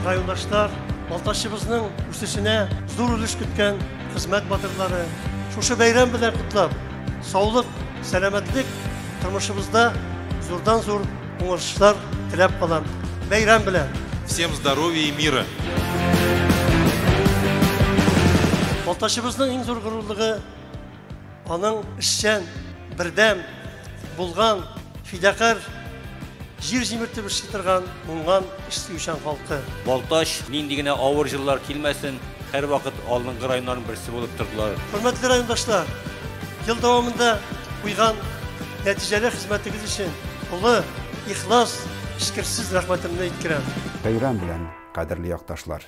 райондашлар, Балтачыбызның үсешенә зур өлеш керткән хезмәт батырлары, шушы бәйрәм белән котлап, саулык, сәламәтлек, тормышыбызда зурдан-зур уңышлар теләп калам. Бәйрәм белән! Всем здоровья и мира! Балтачыбызның иң зур горурлыгы аның эшчән, бердәм, булган, фидакарь, җир җимертеп эшли торган уңган, эш сөючән халкы. Балтач, нинди генә авыр еллар килмәсен, һәрвакыт алдынгы районнарның берсе булып тордылар. Хөрмәтле райондашлар, ел дәвамында куйган нәтиҗәле хезмәтегез өчен олы, ихлас, эчкерсез рәхмәтемне иткерәм. Бәйрәм белән, кадерле якташлар!